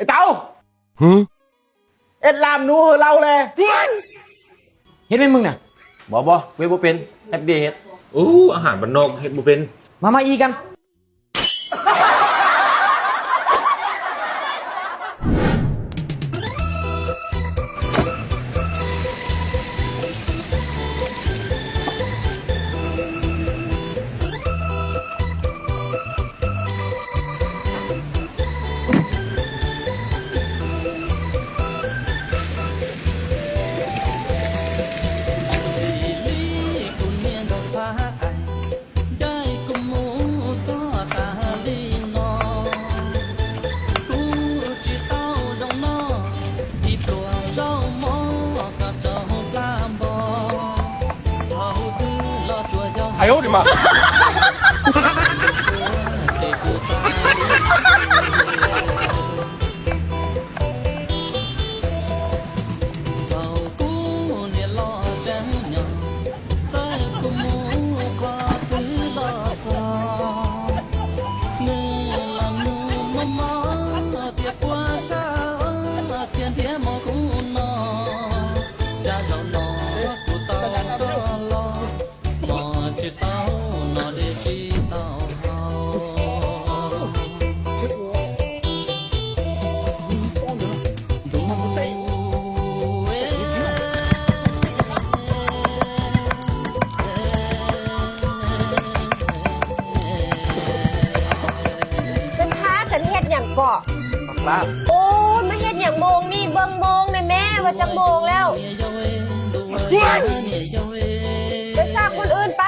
ອ້ເຕົາ ຫື ເຮັດລາບໜູໃຫ້ລາວແລ. ເຮັດແມ່ນມຶງນະ. ບໍ່ ບໍ່ ເຮັດບໍ່ເປັນ. ໃຫ້ເບຍເຮັດ. ໂອ້ ອາຫານບ້ານນອກເຮັດບໍ່ເປັນ. ມາ ມາອີ່ກັນ. 哎呦我的妈！ ເພິ່ນພາກັນເຮັດຫຍັງເກາະ? ໝາກລາບ. ໂອ້ຍ ມາເຮັດຫຍັງໂມງນີ້? ເບິ່ງໂມງແດ່ແມ້ ວ່າຈັກໂມງແລ້ວ. ໄປຊາກຄົນອື່ນໄປ.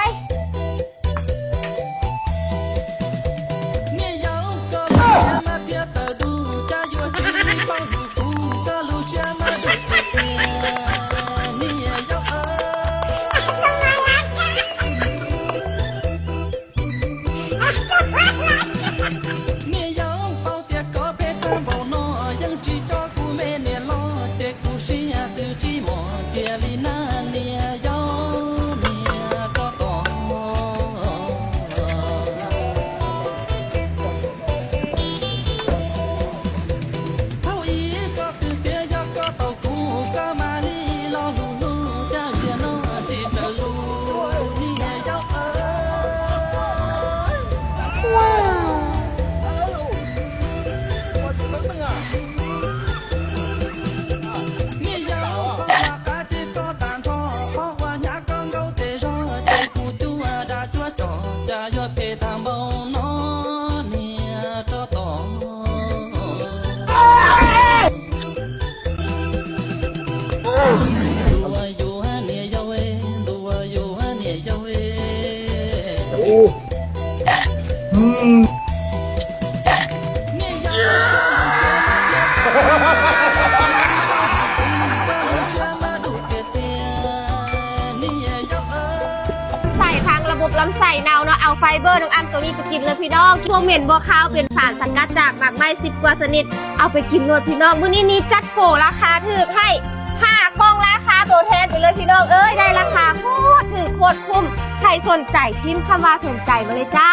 ໃສ່ທາງລະບົບລຳໄສ້ເນົ່າເນາະ ເອົາໄຟເບີນ້ອງອ້ຳໂຕນີ້ໄປກິນເລີຍພີ່ນ້ອງ. ບໍ່ເໝັນບໍ່ຄາວ ເປັນສານສະກັດຈາກໝາກໄມ້ສິບກວ່າຊະນິດ. ເອົາໄປກິນໂລດພີ່ນ້ອງ. ມື້ນີ້ນີ້ຈັດໂປລາຄາຖືກໃຫ້ ຫ້າກ່ອງລາຄາໂຕແທນໄປເລີຍພີ່ນ້ອງເອີຍ. ໄດ້ລາຄາໂຄດຖືກໂຄດຄຸ້ມ. ໃຜສົນໃຈພິມຄຳວ່າສົນໃຈມາເລີຍຈ້າ.